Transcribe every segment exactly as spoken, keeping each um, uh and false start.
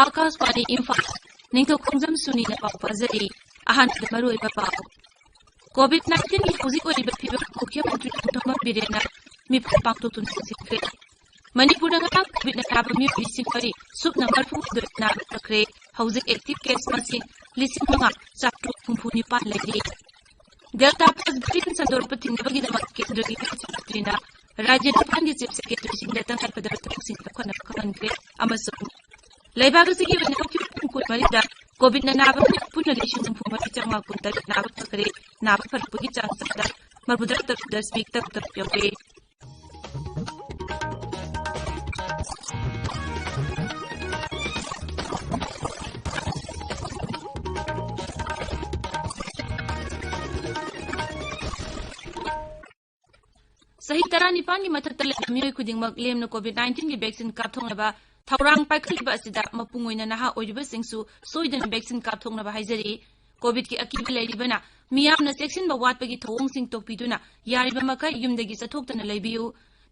ꯑꯥꯀꯥꯁꯕꯥꯅꯤ ꯏꯝꯐꯥꯜ, ꯅꯤꯡꯊꯧ ꯈꯣꯡꯖꯝ ꯁꯨꯅꯤꯅ ꯄꯥꯎ ꯄꯥꯖꯔꯤ꯫ ꯑꯍꯥꯟꯕꯗ ꯃꯔꯨꯑꯣꯏꯕ ꯄꯥꯎ꯫ ꯀꯣꯚꯤꯗ ꯅꯥꯏꯟꯇꯤꯟꯒꯤ ꯍꯧꯖꯤꯛ ꯑꯣꯏꯔꯤꯕ ꯐꯤꯕꯝ ꯃꯨꯈ꯭ꯌ ꯃꯟꯇ꯭ꯔꯤ ꯅꯣꯡꯊꯣꯝꯕꯝ ꯕꯤꯔꯦꯟꯅ ꯃꯤꯐꯝ ꯄꯥꯡꯊꯣꯛꯇꯨꯅ ꯊꯝꯖꯤꯟꯈ꯭ꯔꯦ꯫ ꯃꯅꯤꯄꯨꯔꯗ ꯉꯔꯥꯡ ꯀꯣꯚꯤꯗꯅ ꯅꯥꯕ ꯃꯤꯑꯣꯏ ꯂꯤꯁꯤꯡ ꯃꯔꯤ ꯁꯨꯞꯅ ꯃꯔꯤꯐꯨꯍꯨꯝꯗꯣꯏ ꯅꯥꯕ ꯐꯈ꯭ꯔꯦ꯫ ꯍꯧꯖꯤꯛ ꯑꯦꯛꯇꯤꯚ ꯀꯦꯁ ꯃꯁꯤꯡ ꯂꯤꯁꯤꯡ ꯃꯉꯥ ꯆꯥꯇ꯭ꯔꯨꯛ ꯍꯨꯝꯐꯨ ꯅꯤꯄꯥꯟ ꯂꯩꯔꯤ꯫ ꯗꯦꯜꯇꯥ ꯄ꯭ꯂꯁ ꯚꯦꯔꯤꯌꯟ ꯁꯟꯗꯣꯔꯛꯄ ꯊꯤꯡꯅꯕꯒꯤꯗꯃꯛ ꯀꯦꯟꯗ꯭ꯔꯒꯤ ꯍꯦꯜꯊ ꯁꯦꯀ꯭ꯔꯦꯇꯔꯤꯅ ꯔꯥꯖ꯭ꯌ ꯅꯤꯄꯥꯟꯒꯤ ꯆꯤꯐ ꯁꯦꯀ꯭ꯔꯦꯇꯔꯤꯁꯤꯡꯗ ꯇꯉꯥꯏꯐꯗꯕ ꯊꯕꯛꯁꯤꯡ ꯂꯧꯈꯠꯅꯕ ꯈꯪꯍꯟꯈ꯭ꯔꯦ꯫ ꯑꯃꯁꯨꯡ ꯂꯩꯕꯥꯛ ꯑꯁꯤꯒꯤ ꯑꯣꯏꯅ ꯍꯧꯈꯤꯕ ꯄꯨꯡ ꯀꯨꯟꯃꯔꯤꯗ ꯀꯣꯚꯤꯗꯅ ꯅꯥꯕ ꯃꯤꯑꯣꯏ ꯄꯨꯟꯅ ꯂꯤꯁꯤꯡ ꯍꯨꯝꯐꯨ ꯃꯔꯤ ꯆꯥꯝꯃꯉꯥ ꯀꯨꯟꯇꯔꯦꯠ ꯅꯥꯕ ꯐꯈ꯭ꯔꯦ꯫ ꯅꯥꯕ ꯐꯔꯛꯄꯒꯤ ꯆꯥꯡ ꯆꯥꯗ ꯃꯔꯤꯐꯨꯇꯔꯨꯛ ꯗꯁꯃꯤꯛ ꯇꯔꯨꯛ ꯇꯔꯨꯛ ꯌꯧꯔꯦ꯫ ꯆꯍꯤ ꯇꯔꯥꯅꯤꯄꯥꯟꯒꯤ ꯃꯊꯛꯇ ꯂꯩꯕ ꯃꯤꯑꯣꯏ ꯈꯨꯗꯤꯡꯃꯛ ꯂꯦꯝꯅ ꯀꯣꯚꯤꯗ ꯅꯥꯏꯟꯇꯤꯟꯒꯤ ꯚꯦꯛꯁꯤꯟ ꯀꯥꯞꯊꯣꯛꯅꯕ ꯊꯧꯔꯥꯡ ꯄꯥꯏꯈꯠꯂꯤꯕ ꯑꯁꯤꯗ ꯃꯄꯨꯡ ꯑꯣꯏꯅ ꯅꯍꯥ ꯑꯣꯏꯔꯤꯕꯁꯤꯡꯁꯨ ꯁꯣꯏꯗꯅ ꯚꯦꯛꯁꯤꯟ ꯀꯥꯞꯊꯣꯛꯅꯕ ꯍꯥꯏꯖꯔꯤ꯫ ꯀꯣꯚꯤꯗꯀꯤ ꯑꯀꯤꯕ ꯂꯩꯔꯤꯕꯅ ꯃꯤꯌꯥꯝꯅ ꯆꯦꯛꯁꯤꯟꯕ ꯋꯥꯠꯄꯒꯤ ꯊꯧꯑꯣꯡꯁꯤꯡ ꯇꯣꯛꯄꯤꯗꯨꯅ ꯌꯥꯔꯤꯕ ꯃꯈꯩ ꯌꯨꯝꯗꯒꯤ ꯆꯠꯊꯣꯛꯇꯅ ꯂꯩꯕꯤꯌꯨ꯫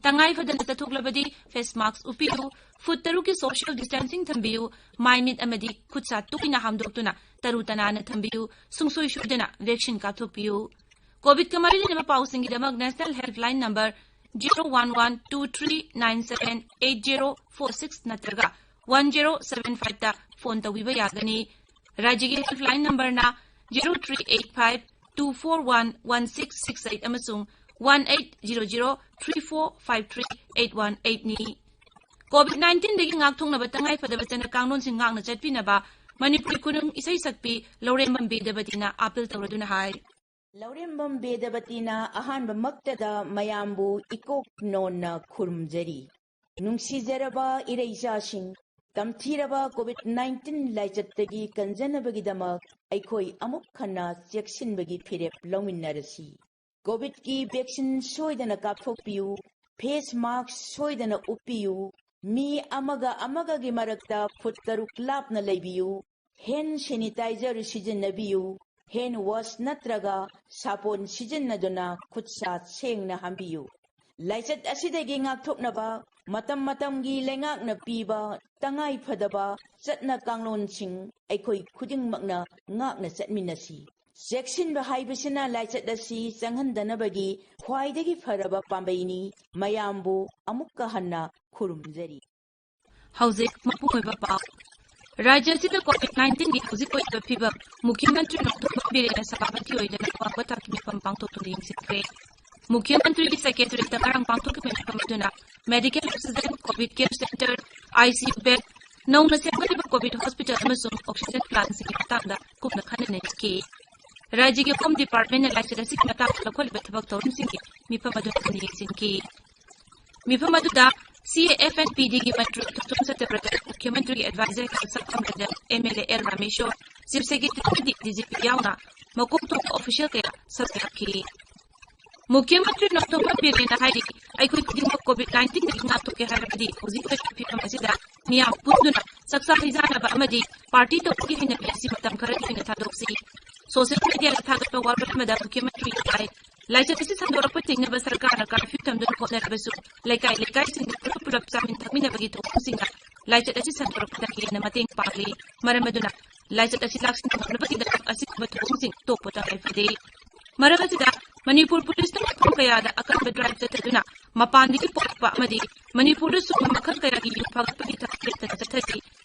ꯇꯉꯥꯏ ꯐꯗꯅ ꯆꯠꯊꯣꯛꯂꯕꯗꯤ ꯐꯦꯁ ꯃꯥꯁꯛ ꯎꯞꯄꯤꯌꯨ, ꯐꯨꯠ ꯇꯔꯨꯛꯀꯤ ꯁꯣꯁꯤꯌꯦꯜ ꯗꯤꯁꯇꯦꯟꯁꯤꯡ ꯊꯝꯕꯤꯌꯨ, ꯃꯥꯏ ꯃꯤꯠ ꯑꯃꯗꯤ ꯈꯨꯠ ꯁꯥ ꯇꯣꯏꯅ ꯍꯥꯝꯗꯣꯛꯇꯨꯅ ꯇꯔꯨ ꯇꯅꯥꯟꯅ ꯊꯝꯕꯤꯌꯨ, ꯁꯨꯡꯁꯣꯏ ꯁꯣꯏꯗꯅ ꯚꯦꯛꯁꯤꯟ ꯀꯥꯞꯊꯣꯛꯄꯤꯌꯨ꯫ ꯀꯣꯚꯤꯗꯀ ꯃꯔꯤ ꯂꯩꯅꯕ ꯄꯥꯎꯁꯤꯡꯒꯤꯗꯃꯛ national helpline number zero one one two three nine seven eight zero four six ꯅꯠꯇ꯭ꯔꯒ ꯋꯥꯟ ꯖꯤꯔꯣ ꯁꯚꯦꯟ ꯐꯥꯏꯚꯇ ꯐꯣꯟ ꯇꯧꯕꯤꯕ ꯌꯥꯒꯅꯤ꯫ ꯔꯥꯖ꯭ꯌꯒꯤ ꯍꯦꯜꯞꯂꯥꯏꯟ ꯅꯝꯕꯔꯅ zero three eight five two four one one six six eight ꯑꯃꯁꯨꯡ one eight zero zero three four five three eight one ꯑꯩꯠꯅꯤ꯫ Covid ꯅꯥꯏꯟꯇꯤꯟꯗꯒꯤ ꯉꯥꯛꯊꯣꯛꯅꯕ ꯇꯉꯥꯏ ꯐꯗꯕ ꯆꯠꯅ ꯀꯥꯡꯂꯣꯟꯁꯤꯡ ꯉꯥꯛꯅ ꯆꯠꯄꯤꯅꯕ ꯃꯅꯤꯄꯨꯔꯤ ꯈꯨꯅꯨꯡ ꯏꯁꯩ ꯁꯛꯄꯤ ꯂꯧꯔꯦꯝꯕꯝ ꯕꯦꯗꯕꯇꯤꯅ ꯑꯥꯄꯤꯜ ꯇꯧꯔꯗꯨꯅ ꯍꯥꯏ꯫ ꯂꯧꯔꯦꯝꯕꯝ ꯕꯦꯗꯕꯇꯤꯅ ꯑꯍꯥꯟꯕꯃꯛꯇꯗ ꯃꯌꯥꯝꯕꯨ ꯏꯀꯣꯛ ꯅꯣꯟꯅ ꯈꯨꯔꯨꯝꯖꯔꯤ꯫ ꯅꯨꯡꯁꯤꯖꯔꯕ ꯏꯔꯩꯆꯥꯁꯤꯡ, ꯇꯝꯊꯤꯔꯕ ꯀꯣꯚꯤꯗ ꯅꯥꯏꯟꯇꯤꯟ ꯂꯥꯏꯆꯠꯇꯒꯤ ꯀꯟꯖꯅꯕꯒꯤꯗꯃꯛ ꯑꯩꯈꯣꯏ ꯑꯃꯨꯛ ꯍꯟꯅ ꯆꯦꯛꯁꯤꯟꯕꯒꯤ ꯐꯤꯔꯦꯞ ꯂꯧꯃꯤꯟꯅꯔꯁꯤ꯫ ꯀꯣꯚꯤꯗꯀꯤ ꯚꯦꯛꯁꯤꯟ ꯁꯣꯏꯗꯅ ꯀꯥꯞꯊꯣꯛꯄꯤꯌꯨ, ꯐꯦꯁ ꯃꯥꯁꯛ ꯁꯣꯏꯗꯅ ꯎꯞꯄꯤꯌꯨ, ꯃꯤ ꯑꯃꯒ ꯑꯃꯒꯒꯤ ꯃꯔꯛꯇ ꯐꯨꯠ ꯇꯔꯨꯛ ꯂꯥꯞꯅ ꯂꯩꯕꯤꯌꯨ꯫ ꯍꯦꯟ ꯁꯦꯅꯤꯇꯥꯏꯖꯔ ꯁꯤꯖꯤꯟꯅꯕꯤꯌꯨ꯫ ꯍꯦꯟ ꯋꯥꯁ ꯅꯠꯇ꯭ꯔꯒ ꯁꯥꯄꯣꯟ ꯁꯤꯖꯤꯟꯅꯗꯨꯅ ꯈꯨꯠ ꯁꯥ ꯁꯦꯡꯅ ꯍꯥꯝꯕꯤꯌꯨ꯫ ꯂꯥꯏꯆꯠ ꯑꯁꯤꯗꯒꯤ ꯉꯥꯛꯊꯣꯛꯅꯕ ꯃꯇꯝ ꯃꯇꯝꯒꯤ ꯂꯩꯉꯥꯛꯅ ꯄꯤꯕ ꯇꯉꯥꯏ ꯐꯗꯕ ꯆꯠꯅ ꯀꯥꯡꯂꯣꯟꯁꯤꯡ ꯑꯩꯈꯣꯏ ꯈꯨꯗꯤꯡꯃꯛꯅ ꯉꯥꯛꯅ ꯆꯠꯃꯤꯟꯅꯁꯤ꯫ ꯆꯦꯛꯁꯤꯟꯕ ꯍꯥꯏꯕꯁꯤꯅ ꯂꯥꯏꯆꯠ ꯑꯁꯤ ꯆꯪꯍꯟꯗꯅꯕꯒꯤ ꯈ꯭ꯋꯥꯏꯗꯒꯤ ꯐꯔꯕ ꯄꯥꯝꯕꯩꯅꯤ꯫ ꯃꯌꯥꯝꯕꯨ ꯑꯃꯨꯛꯀ ꯍꯟꯅ ꯈꯨꯔꯨꯝꯖꯔꯤ꯫ ꯍꯧꯖꯤꯛ ꯃꯄꯨꯡ ꯑꯣꯏꯕ ꯄꯥꯎ꯫ ꯔꯥꯖ꯭ꯌ ꯑꯁꯤꯗ COVID nineteenꯒꯤ ꯍꯧꯖꯤꯛ ꯑꯣꯏꯔꯤꯕ ꯐꯤꯕꯝ ꯃꯨꯈ꯭ꯌ ꯃꯟꯇ꯭ꯔꯤ ꯅꯣꯡꯊꯣꯝꯕꯝ ꯕꯤꯔꯦꯟꯅ ꯁꯚꯥꯄꯇꯤ ꯑꯣꯏꯗꯨꯅ ꯋꯥꯡꯕ ꯊꯥꯛꯀꯤ ꯃꯤꯐꯝ ꯄꯥꯡꯊꯣꯛꯇꯨꯅ ꯌꯦꯡꯁꯤꯟꯈ꯭ꯔꯦ꯫ ꯃꯨꯈ꯭ꯌ ꯃꯟꯇ꯭ꯔꯤꯒꯤ ꯁꯦꯀ꯭ꯔꯦꯇꯔꯤꯌꯦꯠꯇ ꯉꯔꯥꯡ ꯄꯥꯡꯊꯣꯛꯈꯤꯕ ꯃꯤꯐꯝ ꯑꯗꯨꯅ medical oxygen, COVID care center, ICU bed, ꯅꯧꯅ ꯁꯦꯝꯒꯠꯂꯤꯕ COVID hospital ꯑꯃꯁꯨꯡ oxygen plantꯁꯤꯡꯒꯤ ꯃꯇꯥꯡꯗ ꯀꯨꯞꯅ ꯈꯟꯅ ꯅꯩꯅꯈꯤ꯫ ꯔꯥꯖ꯭ꯌꯒꯤ Home Departmentꯅ ꯂꯥꯏꯆꯠ ꯑꯁꯤꯒꯤ ꯃꯇꯥꯡꯗ ꯂꯧꯈꯠꯂꯤꯕ ꯊꯕꯛ ꯊꯧꯔꯝꯁꯤꯡꯒꯤ ꯃꯤꯐꯝ ꯑꯗꯨ ꯃꯨꯟꯅ ꯌꯦꯡꯁꯤꯟꯈꯤ꯫ ꯃꯤꯐꯝ ꯑꯗꯨꯗ CAF&PDꯒꯤ ꯃꯟꯇ꯭ꯔꯤ ꯊꯣꯛꯆꯣꯝ ꯁꯇ꯭ꯌꯕ꯭ꯔꯇ, ꯃꯨꯈ꯭ꯌ ꯃꯟꯇ꯭ꯔꯤꯒꯤ advisor ꯀꯥꯡꯁꯥꯞ ꯈꯝꯕꯗ, MLA L Rameshor, chief secretary ꯑꯃꯗꯤ DGP ꯌꯥꯎꯅ ꯃꯀꯣꯛ ꯊꯣꯡꯕ official ꯀꯌꯥ ꯁꯔꯨꯛ ꯌꯥꯈꯤ꯫ ꯃꯨꯈ꯭ꯌ ꯃꯟꯇ꯭ꯔꯤ ꯅꯣꯡꯊꯣꯝꯕꯝ ꯕꯤꯔꯦꯟꯅ ꯍꯥꯏꯔꯤ, ꯑꯩꯈꯣꯏ ꯈꯨꯗꯤꯡꯃꯛ COVID nineteenꯗꯒꯤ ꯉꯥꯛꯊꯣꯛꯀꯦ ꯍꯥꯏꯔꯕꯗꯤ ꯍꯧꯖꯤꯛ ꯑꯣꯏꯔꯤꯕ ꯐꯤꯕꯝ ꯑꯁꯤꯗ ꯃꯤꯌꯥꯝ ꯄꯨꯟꯗꯨꯅ ꯆꯥꯛꯆꯥ ꯍꯩꯖꯥꯟꯅꯕ ꯑꯃꯗꯤ party ꯇꯧꯕꯒꯤ ꯍꯩꯅꯕꯤ ꯑꯁꯤ ꯃꯇꯝ ꯈꯔꯒꯤ ꯑꯣꯏꯅ ꯊꯥꯗꯣꯛꯁꯤ꯫ Social mediaꯗ ꯊꯥꯒꯠꯄ ꯋꯥꯔꯣꯜ ꯑꯃꯗ ꯃꯨꯈ꯭ꯌ ꯃꯟꯇ꯭ꯔꯤꯅ ꯍꯥꯏ, ꯂꯥꯏꯆꯠ ꯑꯁꯤ ꯁꯟꯗꯣꯔꯛꯄ ꯊꯤꯡꯅꯕ ꯁꯔꯀꯥꯔꯅ curfew ꯊꯝꯗꯨꯅ ꯍꯣꯠꯅꯔꯕꯁꯨ ꯂꯩꯀꯥꯏ ꯂꯩꯀꯥꯏꯁꯤꯡꯗ ꯄꯨꯂꯞ ꯄꯨꯂꯞ ꯆꯥꯃꯤꯟ ꯊꯛꯃꯤꯟꯅꯕꯒꯤ ꯊꯧꯑꯣꯡꯁꯤꯡꯅ ꯂꯥꯏꯆꯠ ꯑꯁꯤ ꯁꯟꯗꯣꯔꯛꯄꯗ ꯍꯦꯟꯅ ꯃꯇꯦꯡ ꯄꯥꯡꯂꯤ꯫ ꯃꯔꯝ ꯑꯗꯨꯅ ꯂꯥꯏꯆꯠ ꯑꯁꯤ ꯂꯥꯛꯁꯤꯟꯕ ꯉꯝꯅꯕꯒꯤꯗꯃꯛ ꯑꯁꯤꯒꯨꯝꯕ ꯊꯧꯑꯣꯡꯁꯤꯡ ꯇꯣꯛꯄ ꯇꯉꯥꯏ ꯐꯗꯦ꯫ ꯃꯔꯝ ꯑꯁꯤꯗ ꯃꯅꯤꯄꯨꯔ ꯄꯨꯂꯤꯁꯅ ꯃꯐꯝ ꯀꯌꯥꯗ ꯑꯀꯟꯕ drive ꯆꯠꯊꯗꯨꯅ ꯃꯄꯥꯟꯗꯒꯤ ꯄꯨꯔꯛꯄ ꯑꯃꯗꯤ ꯃꯅꯤꯄꯨꯔꯗ ꯁꯨꯝꯕ ꯃꯈꯜ ꯀꯌꯥꯒꯤ ꯌꯨ ꯐꯥꯒꯠꯄꯒꯤ ꯊꯕꯛ ꯂꯦꯞꯇꯅ ꯆꯠꯊꯔꯤ꯫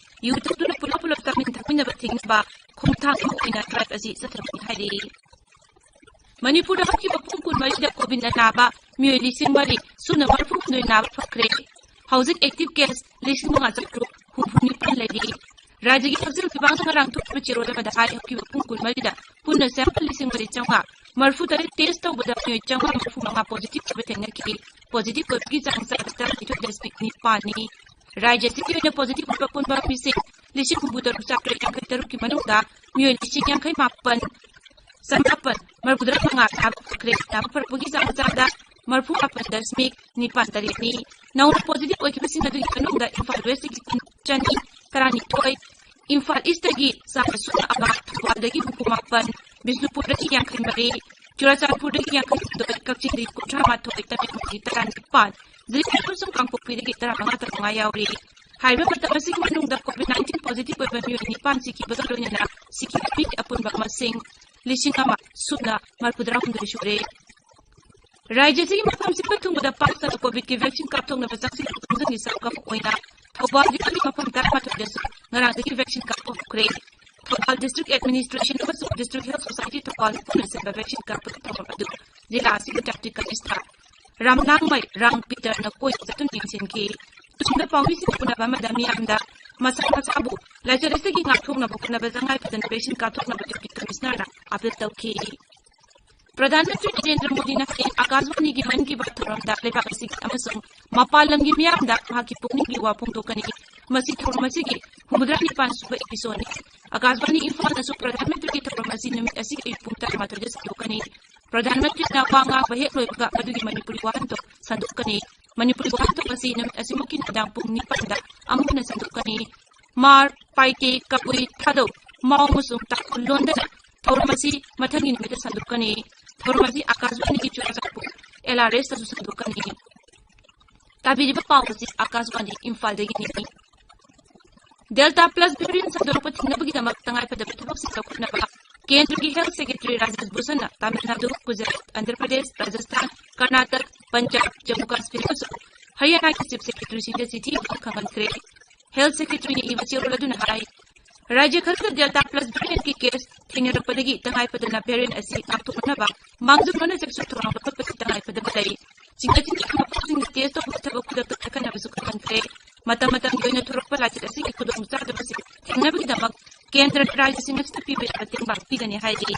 ꯌꯨ ꯊꯛꯇꯨꯅ ꯄꯨꯂꯞ ꯄꯨꯂꯞ ꯆꯥꯃꯤꯟ ꯊꯛꯃꯤꯟꯅꯕ ꯊꯤꯡꯅꯕ ꯈꯣꯡꯊꯥꯡ ꯑꯃ ꯑꯣꯏꯅ drive ꯑꯁꯤ ꯆꯠꯊꯔꯤ ꯍꯥꯏꯔꯤ꯫ ꯃꯅꯤꯄꯨꯔꯗ ꯍꯧꯈꯤꯕ ꯄꯨꯡ ꯀꯨꯟꯃꯔꯤꯗ COVID ꯅꯥꯕ ꯃꯤꯑꯣꯏ ꯂꯤꯁꯤꯡ ꯃꯔꯤ ꯁꯨꯞꯅ ꯃꯔꯤꯐꯨ ꯍꯨꯝꯗꯣꯏ ꯅꯥꯕ ꯐꯈ꯭ꯔꯦ꯫ ꯍꯧꯖꯤꯛ active case ꯂꯤꯁꯤꯡ ꯃꯉꯥ ꯆꯥꯇ꯭ꯔꯨꯛ ꯍꯨꯝꯐꯨ ꯅꯤꯄꯥꯟ ꯂꯩꯔꯤ꯫ ꯔꯥꯖ꯭ꯌꯒꯤ ꯍꯛꯁꯦꯜ ꯐꯤꯕꯥꯛꯅ ꯉꯔꯥꯡ ꯊꯣꯛꯈꯤꯕ ꯆꯦꯔꯣꯜ ꯑꯃꯗ ꯍꯥꯏ, ꯍꯧꯈꯤꯕ ꯄꯨꯡ ꯀꯨꯟꯃꯔꯤꯗ ꯄꯨꯟꯅ sample ꯂꯤꯁꯤꯡ ꯃꯔꯤ ꯆꯥꯝꯃꯉꯥ ꯃꯔꯤꯐꯨ ꯇꯔꯦꯠ test ꯇꯧꯕꯗ ꯃꯤꯑꯣꯏ ꯆꯥꯝꯃꯉꯥ ꯃꯔꯤꯐꯨ ꯃꯉꯥ positive ꯑꯣꯏꯕ ꯊꯦꯡꯅꯈꯤ꯫ Positive ꯑꯣꯏꯕꯒꯤ ꯆꯥꯡ ꯆꯥꯗ ꯇꯔꯥꯅꯤꯊꯣꯏ ꯗꯁꯃꯤꯛ ꯅꯤꯄꯥꯟꯅꯤ꯫ ꯔꯥꯖ꯭ꯌ ꯑꯁꯤꯒꯤ ꯑꯣꯏꯅ positive ꯑꯣꯏꯕ ꯑꯄꯨꯟꯕ ꯃꯤꯁꯤꯡ ꯂꯤꯁꯤꯡ ꯍꯨꯝꯐꯨ ꯇꯔꯨꯛ ꯆꯥꯇ꯭ꯔꯦꯠ ꯌꯥꯡꯈꯩ ꯇꯔꯨꯛꯀꯤ ꯃꯅꯨꯡꯗ ꯃꯤꯑꯣꯏ ꯂꯤꯁꯤꯡ ꯌꯥꯡꯈꯩ ꯃꯥꯄꯟ ꯆꯃꯥꯄꯟ ꯃꯔꯤꯐꯨꯇꯔꯥ ꯃꯉꯥ ꯅꯥꯕ ꯐꯈ꯭ꯔꯦ꯫ ꯅꯥꯕ ꯐꯔꯛꯄꯒꯤ ꯆꯥꯡ ꯆꯥꯗ ꯃꯔꯤꯐꯨ ꯃꯥꯄꯟ ꯗꯁꯃꯤꯛ ꯅꯤꯄꯥꯟ ꯇꯔꯦꯠꯅꯤ꯫ ꯅꯧꯅ positive ꯑꯣꯏꯈꯤꯕꯁꯤꯡ ꯑꯗꯨꯒꯤ ꯃꯅꯨꯡꯗ ꯏꯝꯐꯥꯜ West ꯇꯒꯤ ꯆꯅꯤ ꯇꯔꯥꯅꯤꯊꯣꯏ, ꯏꯝꯐꯥꯜ East ꯇꯒꯤ ꯆꯥꯝꯃ ꯁꯨꯞꯅ ꯑꯃ, ꯊꯧꯕꯥꯜꯗꯒꯤ ꯍꯨꯝꯐꯨ ꯃꯥꯄꯟ, ꯕꯤꯁꯅꯨꯄꯨꯔꯗꯒꯤ ꯌꯥꯡꯈꯩ ꯃꯔꯤ, ꯆꯨꯔꯥꯆꯥꯟꯄꯨꯔꯗꯒꯤ ꯌꯥꯡꯈꯩ ꯍꯨꯝꯗꯣꯏ, ꯀꯛꯆꯤꯡꯗꯒꯤ ꯀꯨꯟꯊ꯭ꯔꯥ ꯃꯥꯊꯣꯏ, ꯇꯃꯦꯡꯂꯣꯡꯗꯒꯤ ꯇꯔꯥꯅꯤꯄꯥꯟ, ꯖꯤꯔꯤꯕꯥꯝ ꯑꯃꯁꯨꯡ ꯀꯥꯡꯄꯣꯛꯄꯤꯗꯒꯤ ꯇꯔꯥꯃꯉꯥ ꯇꯔꯥꯃꯉꯥ ꯌꯥꯎꯔꯤ꯫ ꯍꯥꯏꯔꯤꯕ ꯃꯇꯝ ꯑꯁꯤꯒꯤ ꯃꯅꯨꯡꯗ COVID nineteen positive ꯑꯣꯏꯕ ꯃꯤꯑꯣꯏ ꯅꯤꯄꯥꯟ ꯁꯤꯈꯤꯕꯒ ꯂꯣꯏꯅꯅ ꯁꯤꯈꯤꯕ ꯃꯤꯒꯤ ꯑꯄꯨꯟꯕ ꯃꯁꯤꯡ ꯂꯤꯁꯤꯡ ꯑꯃ ꯁꯨꯞꯅ ꯃꯔꯤꯐꯨꯇꯔꯥꯍꯨꯝꯗꯣꯏ ꯁꯨꯔꯦ꯫ ꯔꯥꯖ꯭ꯌꯁꯤꯒꯤ ꯃꯐꯝ ꯁꯤꯟꯕ ꯊꯨꯡꯕꯗ ꯄꯥꯛ ꯁꯟꯅ COVID ꯀꯤ vaccine ꯀꯥꯞꯊꯣꯛꯅꯕ ꯆꯪꯁꯤꯜꯂꯤꯕ ꯈꯣꯡꯖꯪꯒꯤ ꯁꯔꯨꯛ ꯑꯃ ꯑꯣꯏꯅ ꯊꯧꯕꯥꯜ ꯖꯤꯂꯥꯒꯤ ꯃꯐꯝ ꯇꯔꯥꯃꯥꯊꯣꯏꯗꯁꯨ ꯉꯔꯥꯡꯗꯒꯤ vaccine ꯀꯥꯞꯄ ꯍꯧꯈ꯭ꯔꯦ꯫ ꯊꯧꯕꯥꯜ District Administration ꯑꯃꯁꯨꯡ District Health Society ꯊꯧꯕꯥꯜꯅ ꯄꯨꯟꯅ ꯁꯤꯟꯕ vaccine ꯀꯥꯞꯄꯒꯤ ꯊꯧꯔꯝ ꯑꯗꯨ ꯖꯤꯂꯥ ꯑꯁꯤꯒꯤ Deputy Commissioner ꯔꯥꯝꯂꯥꯡꯃꯩ ꯔꯥꯝ ꯄꯤꯇꯔꯅ ꯀꯣꯏꯅ ꯆꯠꯇꯨꯅ ꯌꯦꯡꯁꯤꯟꯈꯤ꯫ ꯑꯆꯨꯝꯕ ꯄꯥꯎꯃꯤꯁꯤꯡꯅ ꯎꯅꯕ ꯑꯃꯗ ꯃꯤꯌꯥꯝꯗ ꯃꯁꯥ ꯃꯁꯥꯕꯨ ꯂꯥꯏꯆꯠ ꯑꯁꯤꯒꯤ ꯉꯥꯛꯊꯣꯛꯅꯕ ꯍꯣꯠꯅꯕ ꯇꯉꯥꯏ ꯐꯗꯅ vaccine ꯀꯥꯞꯊꯣꯛꯅꯕ Deputy Commissioner ꯅ appeal ꯇꯧꯈꯤ꯫ ꯄ꯭ꯔꯙꯥꯟ ꯃꯟꯇ꯭ꯔꯤ ꯅꯔꯦꯟꯗ꯭ꯔ ꯃꯣꯗꯤꯅ ꯍꯌꯦꯡ ꯑꯀꯥꯁꯕꯥꯅꯤꯒꯤ ꯃꯟ ꯀꯤ ꯕꯥꯠ ꯊꯧꯔꯝꯗ ꯂꯩꯕꯥꯛ ꯑꯁꯤꯒꯤ ꯑꯃꯁꯨꯡ ꯃꯄꯥꯟ ꯂꯝꯒꯤ ꯃꯤꯌꯥꯝꯗ ꯃꯍꯥꯛꯀꯤ ꯄꯨꯛꯅꯤꯡꯒꯤ ꯋꯥ ꯐꯣꯡꯗꯣꯛꯀꯅꯤ꯫ ꯃꯁꯤ ꯊꯧꯔꯝ ꯑꯁꯤꯒꯤ ꯍꯨꯝꯐꯨꯇꯔꯥ ꯅꯤꯄꯥꯟ ꯁꯨꯕ episode ꯅꯤ꯫ ꯑꯀꯥꯁꯕꯥꯅꯤ ꯏꯝꯐꯥꯜꯅꯁꯨ ꯄ꯭ꯔꯙꯥꯟ ꯃꯟꯇ꯭ꯔꯤꯒꯤ ꯊꯧꯔꯝ ꯑꯁꯤ ꯅꯨꯃꯤꯠ ꯑꯁꯤꯒꯤ ꯑꯌꯨꯛ ꯄꯨꯡ ꯇꯔꯥꯃꯥꯊꯣꯏꯗ ꯁꯟꯗꯣꯛꯀꯅꯤ꯫ ꯄ꯭ꯔꯙꯥꯟ ꯃꯟꯇ꯭ꯔꯤꯅ ꯋꯥ ꯉꯥꯡꯕ ꯍꯦꯛ ꯂꯣꯏꯕꯒ ꯃꯗꯨꯒꯤ ꯃꯅꯤꯄꯨꯔꯤ ꯋꯥꯍꯟꯊꯣꯛ ꯁꯟꯗꯣꯛꯀꯅꯤ꯫ ꯃꯅꯤꯄꯨꯔꯤ ꯋꯥꯍꯟꯊꯣꯛ ꯑꯁꯤ ꯅꯨꯃꯤꯠ ꯑꯁꯤꯃꯛꯀꯤ ꯅꯨꯃꯤꯗꯥꯡ ꯄꯨꯡ ꯅꯤꯄꯥꯟꯗ ꯑꯃꯨꯛ ꯍꯟꯅ ꯁꯟꯗꯣꯛꯀꯅꯤ꯫ ꯃꯥꯔ, ꯄꯥꯏꯇꯦ, ꯀꯕꯨꯏ, ꯊꯥꯗꯧ, ꯃꯥꯎ ꯑꯃꯁꯨꯡ ꯇꯥꯡꯈꯨꯜ ꯂꯣꯟꯗꯅ ꯊꯧꯔꯝ ꯑꯁꯤ ꯃꯊꯪꯒꯤ ꯅꯨꯃꯤꯠꯇ ꯁꯟꯗꯣꯛꯀꯅꯤ꯫ ꯊꯧꯔꯝ ꯑꯁꯤ ꯑꯀꯥꯁꯕꯥꯅꯤꯒꯤ ꯆꯨꯔꯥꯆꯥꯟꯄꯨꯔ LRS ꯇꯁꯨ ꯁꯟꯗꯣꯛꯀꯅꯤ꯫ ꯇꯥꯕꯤꯔꯤꯕ ꯄꯥꯎ ꯑꯁꯤ ꯑꯀꯥꯁꯕꯥꯅꯤ ꯏꯝꯐꯥꯜꯗꯒꯤꯅꯤ꯫ Delta plus variant ꯁꯟꯗꯣꯔꯛꯄ ꯊꯤꯡꯅꯕꯒꯤꯗꯃꯛ ꯇꯉꯥꯏꯐꯗꯕ ꯊꯕꯛꯁꯤꯡ ꯂꯧꯈꯠꯅꯕ ꯀꯦꯟꯗ꯭ꯔꯒꯤ Health Secretary ꯔꯥꯖꯦꯁ ꯚꯨꯁꯟꯅ ꯇꯥꯃꯤꯜ ꯅꯥꯗꯨ, ꯒꯨꯖꯔꯥꯠ, ꯑꯟꯙ꯭ꯔ ꯄ꯭ꯔꯗꯦꯁ, ꯔꯥꯖꯁꯊꯥꯟ, ꯀꯔꯅꯥꯇꯛ, ꯄꯟꯖꯥꯕ, ꯖꯝꯃꯨ ꯀꯥꯁꯃꯤꯔ ꯑꯃꯁꯨꯡ ꯍꯔꯤꯌꯥꯅꯥꯒꯤ Chief Secretaryꯁꯤꯡꯗ ꯆꯤꯊꯤ ꯑꯃ ꯈꯪꯍꯟꯈ꯭ꯔꯦ꯫ Health Secretaryꯅ ꯏꯕ ꯆꯦꯔꯣꯜ ꯑꯗꯨꯅ ꯍꯥꯏ, ꯔꯥꯖ꯭ꯌ ꯈꯔꯗ Delta plus variantꯀꯤ case ꯊꯦꯡꯅꯔꯛꯄꯗꯒꯤ ꯇꯉꯥꯏꯐꯗꯅ variant ꯑꯁꯤ ꯉꯥꯛꯊꯣꯛꯅꯅꯕ ꯃꯥꯡꯖꯧꯅꯅ ꯆꯦꯛꯁꯤꯟ ꯊꯧꯔꯥꯡ ꯂꯧꯈꯠꯄꯁꯤ ꯇꯉꯥꯏꯐꯗꯕ ꯂꯩ꯫ ꯆꯤꯡꯅ ꯆꯤꯡꯅꯕ ꯃꯐꯝꯁꯤꯡꯗ test ꯇꯧꯕꯒꯤ ꯊꯕꯛ ꯈꯨꯗꯛꯇ ꯄꯥꯏꯈꯠꯅꯕꯁꯨ ꯈꯪꯍꯟꯈ꯭ꯔꯦ꯫ ꯃꯇꯝ ꯃꯇꯝꯒꯤ ꯑꯣꯏꯅ ꯊꯣꯔꯛꯄ ꯂꯥꯏꯆꯠ ꯑꯁꯤꯒꯤ ꯈꯨꯗꯣꯡꯆꯥꯗꯕꯁꯤꯡ ꯊꯦꯡꯅꯕꯒꯤꯗꯃꯛ ꯀꯦꯟꯗ꯭ꯔꯅ ꯔꯥꯖ꯭ꯌꯁꯤꯡ ꯑꯁꯤꯗ ꯄꯤꯕ ꯌꯥꯕ ꯇꯦꯡꯕꯥꯡ ꯄꯤꯒꯅꯤ ꯍꯥꯏꯔꯤ꯫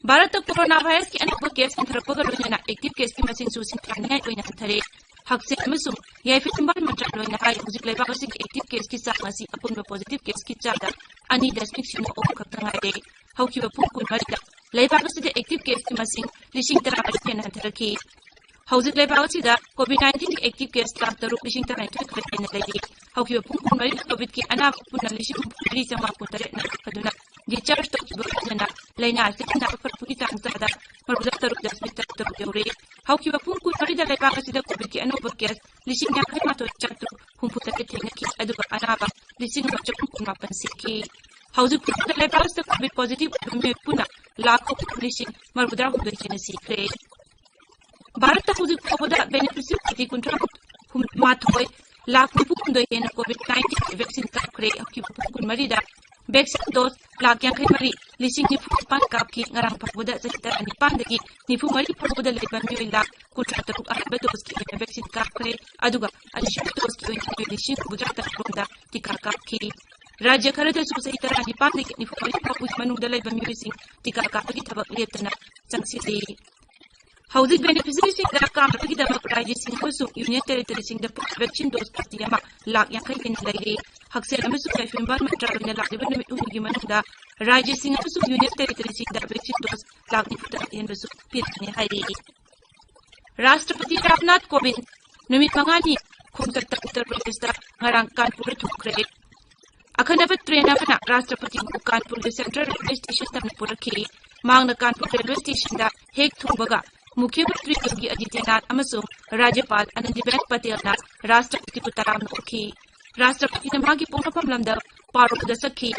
ꯚꯥꯔꯠꯇ corona virusꯀꯤ ꯑꯅꯧꯕ case ꯍꯟꯊꯔꯛꯄꯒ ꯂꯣꯏꯅꯅ active caseꯀꯤ ꯃꯁꯤꯡꯁꯨ ꯁꯤꯡꯊꯥꯅꯤꯡꯉꯥꯏ ꯑꯣꯏꯅ ꯍꯟꯊꯔꯦ꯫ ꯍꯛꯁꯦꯜ ꯑꯃꯁꯨꯡ ꯌꯥꯏꯐ ꯆꯤꯟꯕꯥꯜ ꯃꯟꯇ꯭ꯔꯥꯂꯣꯏꯅ ꯍꯥꯏ, ꯍꯧꯖꯤꯛ ꯂꯩꯕꯥꯛ ꯑꯁꯤꯒꯤ active caseꯀꯤ ꯆꯥꯡ ꯑꯁꯤ ꯑꯄꯨꯟꯕ positive caseꯀꯤ ꯆꯥꯗ ꯑꯅꯤ ꯗꯁꯃꯤꯛ ꯁꯤꯅꯣ ꯑꯍꯨꯝ ꯈꯛꯇ ꯉꯥꯏꯔꯦ꯫ ꯍꯧꯈꯤꯕ ꯄꯨꯡ ꯀꯨꯟꯃꯔꯤꯗ ꯂꯩꯕꯥꯛ ꯑꯁꯤꯗ active caseꯀꯤ ꯃꯁꯤꯡ ꯂꯤꯁꯤꯡ ꯇꯔꯥ ꯍꯦꯟꯅ ꯍꯟꯊꯔꯛꯈꯤ꯫ ꯍꯧꯖꯤꯛ ꯂꯩꯕꯥꯛ ꯑꯁꯤꯗ COVID nineteenꯒꯤ active case ꯂꯥꯈ ꯇꯔꯨꯛ ꯂꯤꯁꯤꯡ ꯇꯔꯥꯅꯤꯊꯣꯏ ꯈꯛꯇ ꯍꯦꯟꯅ ꯂꯩꯔꯤ꯫ ꯍꯧꯈꯤꯕ ꯄꯨꯡ ꯀꯨꯟꯃꯔꯤꯗ COVIDꯀꯤ ꯑꯅꯥꯕ ꯄꯨꯟꯅ ꯂꯤꯁꯤꯡ ꯍꯨꯝꯐꯨ ꯃꯔꯤ ꯆꯥꯝꯃꯉꯥ ꯀꯨꯟꯇꯔꯦꯠ ꯅꯥꯔꯛꯄꯗꯨꯅ discharge ꯇꯧꯈꯤꯕ ꯈꯛꯇꯅ ꯂꯥꯏꯅꯥ ꯑꯁꯤꯗꯒꯤ ꯅꯥꯕ ꯐꯔꯛꯄꯒꯤ ꯆꯥꯡ ꯆꯥꯗ ꯃꯔꯐꯨꯇꯔꯨꯛ ꯗꯁꯃꯤꯛ ꯇꯔꯨꯛ ꯇꯔꯨꯛ ꯌꯧꯔꯦ꯫ ꯍꯧꯈꯤꯕ ꯄꯨꯡ ꯀꯨꯟꯃꯔꯤꯗ ꯂꯩꯕꯥꯛ ꯑꯁꯤꯗ COVIDꯀꯤ ꯑꯅꯧꯕ case ꯂꯤꯁꯤꯡ ꯌꯥꯡꯈꯩ ꯃꯥꯊꯣꯏ ꯆꯥꯇ꯭ꯔꯨꯛ ꯍꯨꯝꯐꯨ ꯇꯔꯦꯠ ꯊꯦꯡꯅꯈꯤ, ꯑꯗꯨꯒ ꯑꯅꯥꯕ ꯂꯤꯁꯤꯡ ꯑꯃ ꯆꯍꯨꯝ ꯀꯨꯟꯃꯥꯄꯟ ꯁꯤꯈꯤ꯫ ꯍꯧꯖꯤꯛ ꯐꯥꯎꯕꯗ ꯂꯩꯕꯥꯛ ꯑꯁꯤꯗ COVID positive ꯑꯣꯏꯕ ꯃꯤꯑꯣꯏ ꯄꯨꯟꯅ ꯂꯥꯈ ꯑꯍꯨꯝ ꯂꯤꯁꯤꯡ ꯃꯔꯐꯨꯇꯔꯥ ꯍꯨꯝꯗꯣꯏ ꯍꯦꯟꯅ ꯁꯤꯈ꯭ꯔꯦ꯫ ꯚꯥꯔꯠꯇ ꯍꯧꯖꯤꯛ ꯐꯥꯎꯕꯗ beneficiary ꯀꯣꯇꯤ ꯀꯨꯟꯊ꯭ꯔꯥ ꯃꯥꯊꯣꯏ ꯂꯥꯈ ꯅꯤꯐꯨ ꯍꯨꯝꯗꯣꯏ ꯍꯦꯟꯅ COVID nineteenꯒꯤ vaccine ꯀꯥꯞꯈ꯭ꯔꯦ꯫ ꯍꯧꯈꯤꯕ ꯄꯨꯡ ꯀꯨꯟꯃꯔꯤꯗ vaccine dose ꯂꯥꯈ ꯌꯥꯡꯈꯩ ꯃꯔꯤ ꯂꯤꯁꯤꯡ ꯅꯤꯐꯨ ꯅꯤꯄꯥꯟ ꯀꯥꯞꯈꯤ꯫ ꯉꯔꯥꯡ ꯐꯥꯎꯕꯗ ꯆꯍꯤ ꯇꯔꯥꯅꯤꯄꯥꯟꯗꯒꯤ ꯅꯤꯐꯨ ꯃꯔꯤ ꯐꯥꯎꯕꯗ ꯂꯩꯕ ꯃꯤꯑꯣꯏ ꯂꯥꯈ ꯀꯨꯟꯊ꯭ꯔꯥ ꯇꯔꯨꯛ ꯑꯍꯥꯟꯕ doseꯀꯤ ꯑꯣꯏꯅ vaccine ꯀꯥꯞꯈ꯭ꯔꯦ, ꯑꯗꯨꯒ ꯑꯅꯤꯁꯨꯕ doseꯀꯤ ꯑꯣꯏꯅ ꯃꯤꯑꯣꯏ ꯂꯤꯁꯤꯡ ꯍꯨꯝꯐꯨꯇꯔꯥ ꯇꯔꯨꯛ ꯔꯣꯝꯗ ꯇꯤꯀꯥ ꯀꯥꯞꯈꯤ꯫ ꯔꯥꯖ꯭ꯌ ꯈꯔꯗꯁꯨ ꯆꯍꯤ ꯇꯔꯥꯅꯤꯄꯥꯟꯗꯒꯤ ꯅꯤꯐꯨ ꯃꯔꯤ ꯐꯥꯎꯕꯒꯤ ꯃꯅꯨꯡꯗ ꯂꯩꯕ ꯃꯤꯑꯣꯏꯁꯤꯡ ꯇꯤꯀꯥ ꯀꯥꯞꯄꯒꯤ ꯊꯕꯛ ꯂꯦꯞꯇꯅ ꯆꯪꯁꯤꯜꯂꯤ꯫ ꯍꯧꯖꯤꯛ beneficiaryꯁꯤꯡꯗ ꯀꯥꯞꯅꯕꯒꯤꯗꯃꯛ ꯔꯥꯖ꯭ꯌꯁꯤꯡ ꯑꯃꯁꯨꯡ union territoryꯁꯤꯡꯗ ꯄꯨꯟꯅ vaccine dose ꯀꯣꯇꯤ ꯑꯃ ꯂꯥꯈ ꯌꯥꯡꯈꯩ ꯍꯦꯟꯅ ꯂꯩꯔꯤ꯫ ꯍꯛꯁꯦꯜ ꯑꯃꯁꯨꯡ ꯌꯥꯏꯐꯅꯕ ꯃꯟꯇ꯭ꯔꯥꯂꯣꯏꯅ ꯂꯥꯛꯂꯤꯕ ꯅꯨꯃꯤꯠ ꯍꯨꯝꯅꯤꯒꯤ ꯃꯅꯨꯡꯗ ꯔꯥꯖ꯭ꯌꯁꯤꯡ ꯑꯃꯁꯨꯡ union territoryꯁꯤꯡꯗ vaccine dose ꯂꯥꯈ ꯅꯤꯐꯨ ꯇꯔꯦꯠ ꯍꯦꯟꯕꯁꯨ ꯄꯤꯔꯛꯀꯅꯤ ꯍꯥꯏꯔꯤ꯫ ꯔꯥꯁꯇ꯭ꯔꯄꯇꯤ ꯔꯥꯝꯅꯥꯊ ꯀꯣꯕꯤꯟꯗ ꯅꯨꯃꯤꯠ ꯃꯉꯥꯅꯤ ꯈꯣꯡꯆꯠꯇ ꯎꯠꯇꯔ ꯄ꯭ꯔꯗꯦꯁꯇ ꯉꯔꯥꯡ ꯀꯥꯟꯄꯨꯔꯗ ꯊꯨꯡꯈ꯭ꯔꯦ꯫ ꯑꯈꯟꯅꯕ train ꯑꯃꯅ ꯔꯥꯁꯇ꯭ꯔꯄꯇꯤꯕꯨ ꯀꯥꯟꯄꯨꯔꯒꯤ Central Railway Stationꯗ ꯄꯨꯔꯛꯈꯤ꯫ ꯃꯍꯥꯛꯅ ꯀꯥꯟꯄꯨꯔ railway stationꯗ ꯍꯦꯛ ꯊꯨꯡꯕꯒ ꯃꯨꯈ꯭ꯌ ꯃꯟꯇ꯭ꯔꯤ ꯌꯣꯒꯤ ꯑꯗꯤꯇ꯭ꯌꯅꯥꯊ ꯑꯃꯁꯨꯡ ꯔꯥꯖ꯭ꯌꯄꯥꯜ ꯑꯥꯅꯟꯗꯤꯕꯦꯟ ꯄꯇꯦꯜꯅ ꯔꯥꯁꯇ꯭ꯔꯄꯇꯤꯕꯨ ꯇꯔꯥꯝꯅ ꯑꯣꯛꯈꯤ꯫ ꯔꯥꯁꯇ꯭ꯔꯄꯇꯤꯅ ꯃꯍꯥꯛꯀꯤ ꯄꯣꯛꯅꯐꯝ ꯂꯝꯗ ꯄꯥꯔꯣꯗ ꯆꯠꯈꯤ꯫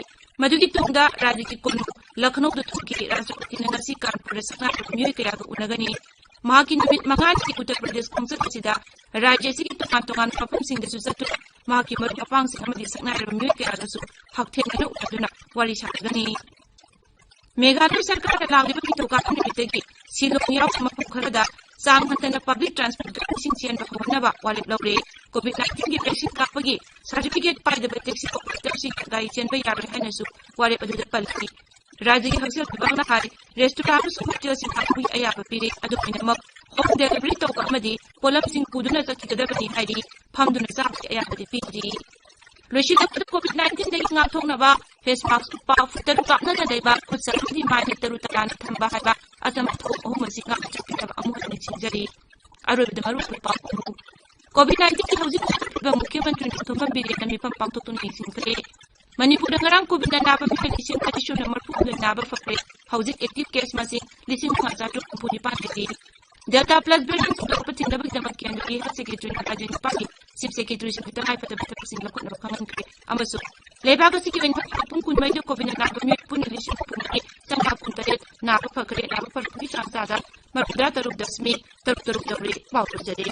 ꯃꯗꯨꯒꯤ ꯇꯨꯡꯗ ꯔꯥꯖ꯭ꯌꯒꯤ ꯀꯣꯅꯨꯡ ꯂꯈꯅꯧꯗ ꯊꯨꯡꯈꯤ꯫ ꯔꯥꯁꯇ꯭ꯔꯄꯇꯤꯅ ꯉꯁꯤ ꯀꯥꯟꯄꯨꯔꯗ ꯁꯛꯅꯥꯏꯔꯕ ꯃꯤꯑꯣꯏ ꯀꯌꯥꯒ ꯎꯅꯒꯅꯤ꯫ ꯃꯍꯥꯛꯀꯤ ꯅꯨꯃꯤꯠ ꯃꯉꯥꯅꯤꯒꯤ ꯎꯠꯇꯔ ꯄ꯭ꯔꯗꯦꯁ ꯈꯣꯡꯆꯠ ꯑꯁꯤꯗ ꯔꯥꯖ꯭ꯌ ꯑꯁꯤꯒꯤ ꯇꯣꯉꯥꯟ ꯇꯣꯉꯥꯟꯕ ꯃꯐꯝꯁꯤꯡꯗꯁꯨ ꯆꯠꯇꯨꯅ ꯃꯍꯥꯛꯀꯤ ꯃꯔꯨꯞ ꯃꯄꯥꯡꯁꯤꯡ ꯑꯃꯗꯤ ꯁꯛꯅꯥꯏꯔꯕ ꯃꯤꯑꯣꯏ ꯀꯌꯥꯒꯁꯨ ꯍꯛꯊꯦꯡꯅꯅ ꯎꯅꯗꯨꯅ ꯋꯥꯔꯤ ꯁꯥꯅꯒꯅꯤ꯫ ꯃꯦꯘꯥꯂꯌ ꯁꯔꯀꯥꯔꯅ ꯂꯥꯛꯂꯤꯕ ꯅꯤꯡꯊꯧꯀꯥꯕ ꯅꯨꯃꯤꯠꯇꯒꯤ ꯁꯤꯂꯣꯡ ꯌꯥꯎꯅ ꯃꯐꯝ ꯈꯔꯗ ꯆꯥꯡ ꯍꯟꯊꯅ public transport ꯒꯥꯔꯤꯁꯤꯡ ꯆꯦꯟꯕ ꯍꯧꯍꯟꯅꯕ ꯋꯥꯔꯦꯞ ꯂꯧꯔꯦ꯫ COVID nineteenꯒꯤ vaccine ꯀꯥꯞꯄꯒꯤ certificate ꯄꯥꯏꯗꯕ taxi operatorꯁꯤꯡꯅ ꯒꯥꯔꯤ ꯆꯦꯟꯕ ꯌꯥꯔꯣꯏ ꯍꯥꯏꯅꯁꯨ ꯋꯥꯔꯦꯞ ꯑꯗꯨꯗ ꯄꯜꯂꯤ꯫ ꯔꯥꯖ꯭ꯌꯒꯤ ꯍꯛꯁꯦꯜ ꯐꯤꯕꯝꯅ ꯍꯥꯏ, restaurant ꯑꯃꯁꯨꯡ hotelꯁꯤꯡ ꯍꯥꯡꯕꯒꯤ ꯑꯌꯥꯕ ꯄꯤꯔꯦ꯫ ꯑꯗꯨꯝ ꯑꯣꯏꯅꯃꯛ, home delivery ꯇꯧꯕ ꯑꯃꯗꯤ ꯄꯣꯠꯂꯝꯁꯤꯡ ꯄꯨꯗꯨꯅ ꯆꯠꯈꯤꯒꯗꯕꯅꯤ ꯍꯥꯏꯔꯤ, ꯐꯝꯗꯨꯅ ꯆꯥꯕꯒꯤ ꯑꯌꯥꯕꯗꯤ ꯄꯤꯗ꯭ꯔꯤ꯫ ꯂꯣꯏꯁꯤꯜꯂꯛꯄꯗ, COVID nineteenꯗꯒꯤ ꯉꯥꯛꯊꯣꯛꯅꯕ ꯐꯦꯁ ꯃꯥꯁꯛ ꯎꯞꯄ, ꯐꯨꯠ ꯇꯔꯨꯛ ꯂꯥꯞꯅꯅ ꯂꯩꯕ, ꯈꯨꯠ ꯆꯥꯝꯕꯒꯤ ꯃꯥꯏ ꯇꯔꯨ ꯇꯅꯥꯟꯅ ꯊꯝꯕ ꯍꯥꯏꯕ ꯑꯆꯝꯕ ꯊꯧꯑꯣꯡ ꯑꯍꯨꯝ ꯑꯁꯤ ꯉꯥꯛꯅ ꯆꯠꯄꯤꯅꯕ ꯑꯃꯨꯛ ꯍꯟꯅ ꯅꯤꯡꯁꯤꯡꯖꯔꯤ꯫ ꯑꯔꯣꯏꯕꯗ ꯃꯔꯨꯑꯣꯏꯕ ꯄꯥꯎ ꯑꯃꯨꯛ꯫ COVID nineteenꯒꯤ ꯍꯧꯖꯤꯛ ꯑꯣꯏꯔꯤꯕ ꯃꯨꯈ꯭ꯌ ꯃꯟꯇ꯭ꯔꯤ ꯅꯣꯡꯊꯣꯝꯕꯝ ꯕꯤꯔꯦꯟꯅ ꯃꯤꯐꯝ ꯄꯥꯡꯊꯣꯛꯇꯨꯅ ꯌꯦꯡꯁꯤꯟꯈ꯭ꯔꯦ꯫ ꯃꯅꯤꯄꯨꯔꯗ ꯉꯔꯥꯡ COVID ꯅꯥꯕ ꯃꯤꯑꯣꯏ ꯂꯤꯁꯤꯡ ꯃꯔꯤ ꯁꯨꯞꯅ ꯃꯔꯤꯐꯨ ꯍꯨꯝꯗꯣꯏ ꯅꯥꯕ ꯐꯈ꯭ꯔꯦ꯫ ꯍꯧꯖꯤꯛ active case ꯃꯁꯤꯡ ꯂꯤꯁꯤꯡ ꯃꯉꯥ ꯆꯥꯇ꯭ꯔꯨꯛ ꯍꯨꯝꯐꯨ ꯅꯤꯄꯥꯟ ꯂꯩꯔꯤ꯫ Delta plus variant ꯁꯟꯗꯣꯔꯛꯄ ꯊꯤꯡꯅꯕꯒꯤꯗꯃꯛ ꯀꯦꯟꯗ꯭ꯔꯒꯤ health secretary ꯅ ꯔꯥꯖ꯭ꯌ ꯅꯤꯄꯥꯟꯒꯤ chief secretary ꯁꯤꯡ ꯈꯛꯇ ꯉꯥꯏ ꯐꯗꯕ ꯊꯕꯛꯁꯤꯡ ꯂꯧꯈꯠꯅꯕ ꯈꯪꯍꯟꯈ꯭ꯔꯦ꯫ ꯑꯃꯁꯨꯡ ꯂꯩꯕꯥꯛ ꯑꯁꯤꯒꯤ ꯑꯣꯏꯅ ꯊꯥ ꯄꯨꯡ ꯀꯨꯟꯃꯔꯤꯗ COVID ꯅꯥꯕ ꯃꯤꯑꯣꯏ ꯄꯨꯟꯅ ꯂꯤꯁꯤꯡ ꯍꯨꯝꯐꯨ ꯃꯔꯤ ꯆꯥꯝꯃꯉꯥ ꯀꯨꯟꯇꯔꯦꯠ ꯅꯥꯕ ꯐꯈ꯭ꯔꯦ꯫ ꯅꯥꯕ ꯐꯔꯛꯄꯒꯤ ꯆꯥꯡ ꯆꯥꯗ ꯃꯧꯗ꯭ꯔꯥ ꯇꯔꯨꯛ ꯗꯁꯃꯤꯛ ꯇꯔꯨꯛ ꯇꯔꯨꯛ ꯌꯧꯔꯦ꯫ ꯄꯥꯎ ꯂꯣꯏꯖꯔꯦ꯫